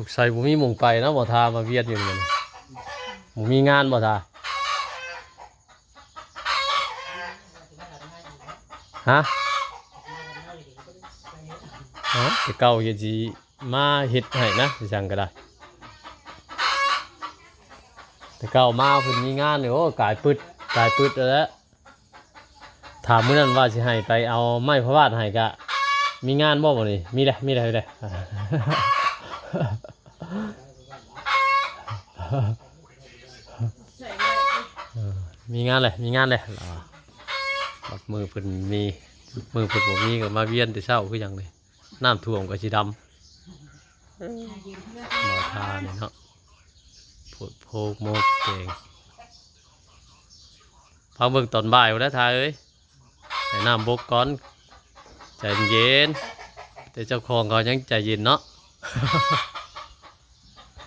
ສົງໄສບໍ່ມີໝ່ອງໄປນະ ບໍ່ທາມາວຽນຢູ່ນີ້ ບໍ່ມີງານບໍ່ທາ? ຮະ? ຮະ? ແຕ່ເກົ່າເຮັດຊິມາເຮັດໃຫ້ນະ ຊິສັງກໍໄດ້ ແຕ່ເກົ່າມາເພິ່ນມີງານນີ້ ໂອ້ ກາຍປຶດ ກາຍປຶດແລ້ວແຫຼະ. ຖາມມື້ນັ້ນວ່າຊິໃຫ້ໄປເອົາໄມ້ພະວາດໃຫ້ກະ ມີງານບໍ່ມື້ນີ້? ມີແຫຼະ ມີແຫຼະ ມີແຫຼະ. ເອີ ມີງານແຫຼະ ມີງານແຫຼະ ລາວວ່າ ບັດມື້ເພິ່ນມີ ມື້ເພິ່ນບໍ່ມີກໍມາວຽນແຕ່ເຊົ້າຄືຫຍັງນີ້ ນ້ຳຖ້ວມກໍຊິດຳ ບໍ່ທານີ້ເນາະ ໂພດໂພໂມກແກງ ຟັງເບິ່ງຕອນບ່າຍພຸ້ນແຫຼະ ທາເອີຍ ໃຫ້ນ້ຳບົກກ່ອນ ໃຈເຢັນ ແຕ່ເຈົ້າຂອງເຂົາຍັງໃຈເຢັນເນາະ.